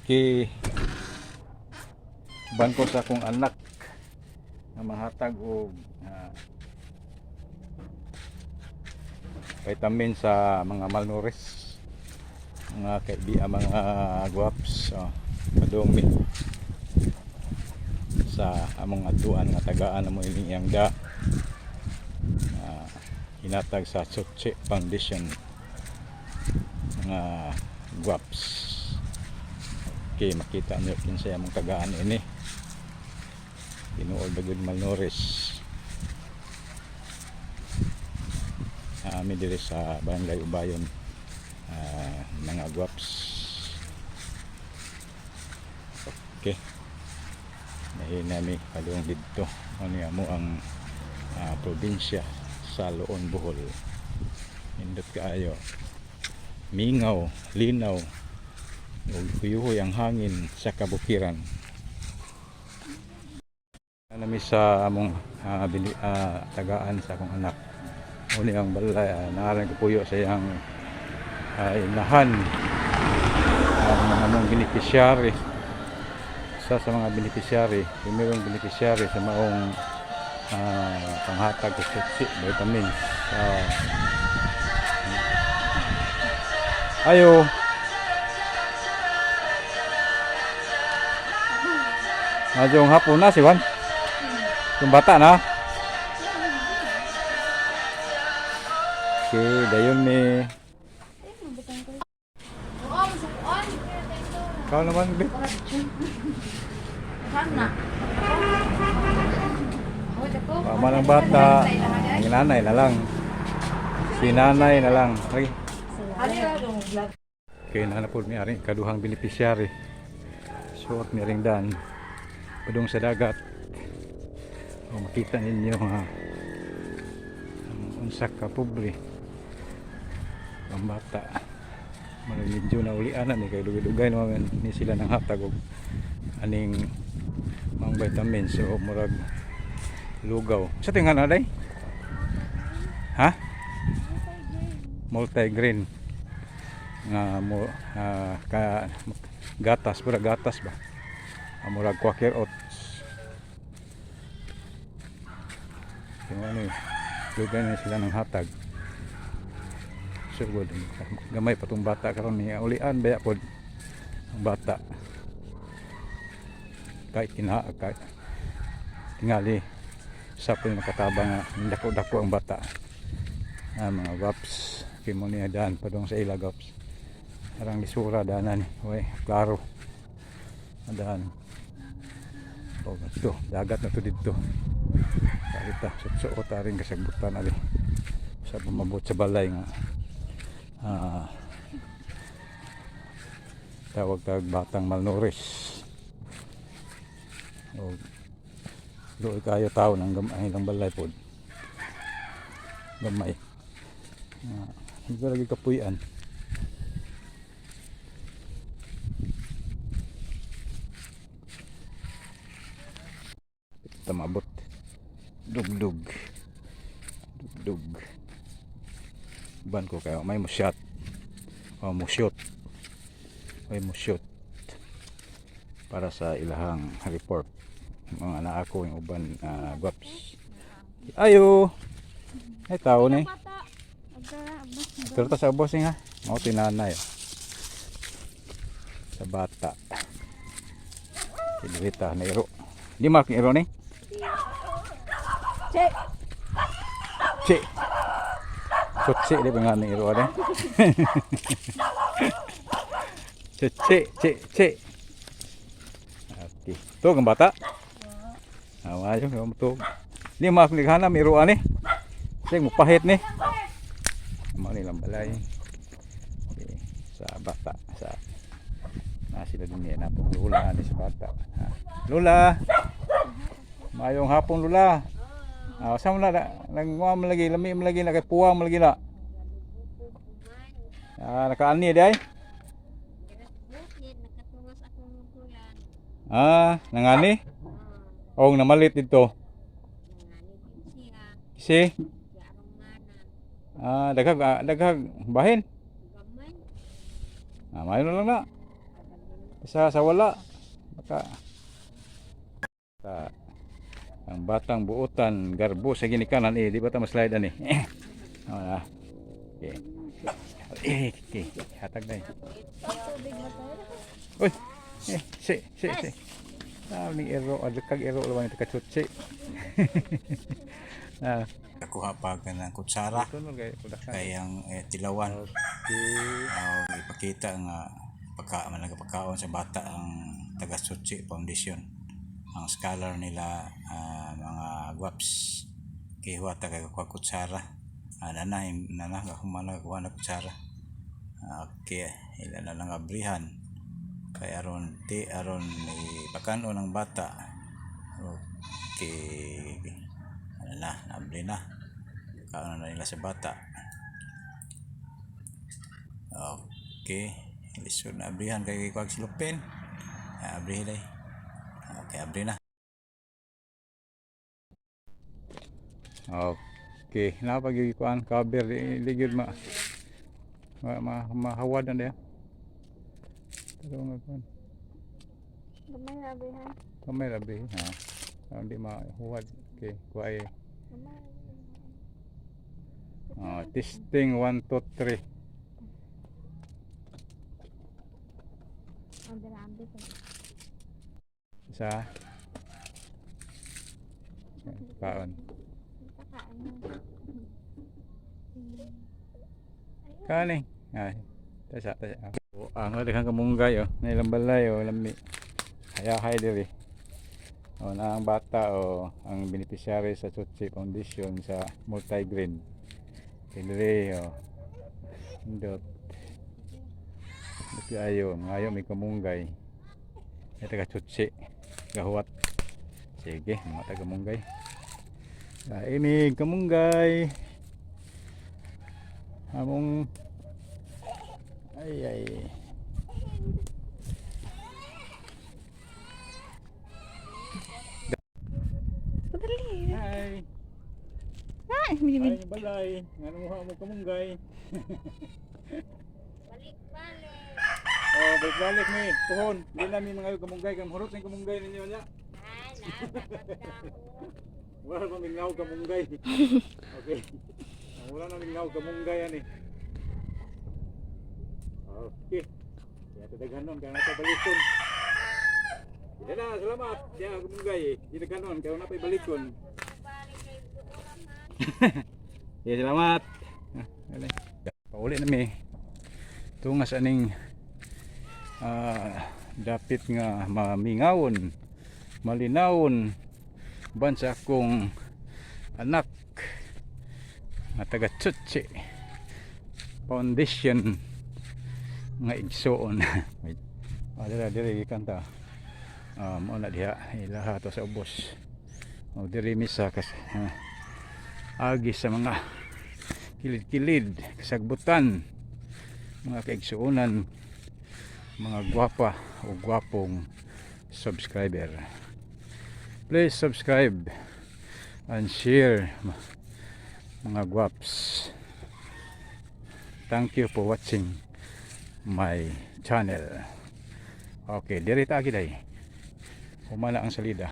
Okay. Bangko sa akong anak nga mahatag og vitamin sa mga malnourished, mga kaibi, mga guwaps. Oh, padung mi sa among atuan nga tagaan amo ining iyang da hinatag sa Tzu Chi Foundation, mga guwaps. Okay, makita niyo kinsay among tagaan ini. Tinuod ba gud malnourished. Ami diri sa Barangay Ubayon, mga guwaps. Okay. Nahina mi padung didto. Ano mo ang probinsya sa Loon, Bohol. Nindot kaayo. Mingaw, linaw, ug huyuhoy ang hangin sa kabukiran. Nami sa among tagaan sa akong anak. Uni ang balay, naaran ko puyo sa iyang inahan. Ang mga among beneficiary. Isa sa mga beneficiary, primerong beneficiary sa maong panghatag sa Tzu Chi vitamins. Ayo. Maayong hapon na si Juan. Yung bata na. Okay, dayon ni. Oo, masukuan. Ikaw naman, be. Saan na? Pama ng bata. Ang nanay na lang. Si nanay na lang. Okay. Okay, nahanap po ni aring kaduhang beneficiary. Suot ni aring dan. Padung sa dagat. O makita ninyo nga ang unsa ka pobre ang bata. Murag medyo na ulianan ni kay dugay-dugay naman ni sila nang hatag og aning mga vitamins, so murag lugaw. Sa tingan na day? Ha? Multigrain nga mo ka gatas, pura gatas ba? Murag Quaker Oats. Kung ano eh, dugay na sila ng hatag. So good. Gamay pa tong bata karon ni ulian baya pod ang bata. Kahit kina kahit tingali sa po makatabang nga dako-dako ang bata. Mga gaps kay mo niya daan padung sa ila gaps. Arang lisura daanan ni. Uy, klaro. Daan. Oh, ito, dagat na to didto. Karita, sutsuot aring kasagbutan ali. Sa pumabot sa balay nga tawag tag batang malnourished. O luoy kayo tao ng ang ilang balay pod. Gamay. Hindi ko lagi kapuyan. Tamabot. Dugdug. Dugdug. Ban ko kayo. May mo shot. O mo shoot. May mo shoot. Para sa ilahang report. Mga anak ako yung uban guwaps. Ayo! Ay tao ni. Pero ta sa bossing ha. Mao tinanay. Oh. Sa bata. Kinurita na iro. Di mak iro ni? Che! Che. Sutsi di ba nga ni iro ani? Che che che che. Okay. Tuog ang bata? Ah, ayo mo tuog. Di mak ni hanam iro ani. Sige mo pahit ni. Mao nilang balay. Okay. Sa bata sa na sila din eh, napong lula ani sa bata. Ha. Lula. Mayong hapon, Lula. Ah, sa mo na nagmuha mo lagi, lami mo lagi na kay puwang mo lagi na. Ah, nakaani di ay? Bukid, nakatungas akong gulan. Ah, nangani? Oh, namalit dito. Nangani din siya. Si? Siya arong mana. Ah, daghag daghag bahin. Gamay. Ah, mayo na lang na. Sa sa wala baka ta ang batang buotan garbo sa ginikanan eh di ba ta ma-slide ani? Ah, okay. Eh, okay. Hatag na eh. Uy. Eh, si, si, si. Ah, ning ero, adto kag ero lawan ito kachutsi. Ah, Nakuha pa ka ng kutsara ito nun kay kudakan. Kay ang tilawan. Okay. Ipakita nga pagka nagpakaon sa bata ang taga Tzu Chi Foundation. Ang scholar nila, mga guwaps kihuwa ta kay kuha kutsara. Nana nana humana kuha na kutsara. Okay, ila na lang abrihan kay aron ti aron ipakanon ang bata. Okay. Ano na, abri na. Kaon na nila sa bata. Okay. Lisod na abrihan kay kuwag silupin. Abri day. Okay, abri na. Okay, napag kuan cover di di gyud ma mahawad na diya. Pero nga kuan. Gamay ra ha. Kamay ra be ha. Aron di mahuwad. Okay, kuay. Gamay. Oh, testing 1 2 3. Ang dala ko. Isa. Kaon. Kakain. Kaon eh. Ay, tasa, tasa. Oh, ang daghang kamunggay oh. Nailang balay oh, lami. Hayahay diri. Oh, na ang bata oh, ang beneficiary sa Tzu Chi Foundation sa multigrain. Diri oh. Indot. Dito ayo, ngayo may kamunggay. Ay taga Tzu Chi. Gahuwat. Sige, mga taga munggay. Kaimig kamunggay. Among ay ay. Padali. Hi. Ay, Ay, balay. Ngano mo mo kamunggay? Balik-balik. Oh, balik-balik mi. Tuhon, di na mi mga kamunggay kay hurot ning kamunggay ninyo nya. Ay, nakakagdao. Wala pa mingnaw kamunggay. Okay. Wala na mingnaw kamunggay ani. Okay. Kaya tadaghanon kaya na balikon. Yan na, salamat. Kaya kamunggay. Di daghanon kaya na pa balikon. Balik kay buotan man. Yeah, salamat. Ah, alay. Pauli na mi. Tunga sa aning dapit nga mamingawon, malinawon ban sa akong anak nga taga Tzu Chi Foundation nga igsuon. Wait. Dira diri gikan ta. Mao na diha ilaha to sa ubos. O diri mi sa kas, agi sa mga kilid-kilid, kasagbutan, mga kaigsuonan, mga gwapa o gwapong subscriber. Please subscribe and share, mga gwaps. Thank you for watching my channel. Okay, diri ta agi day. Humana ang salida.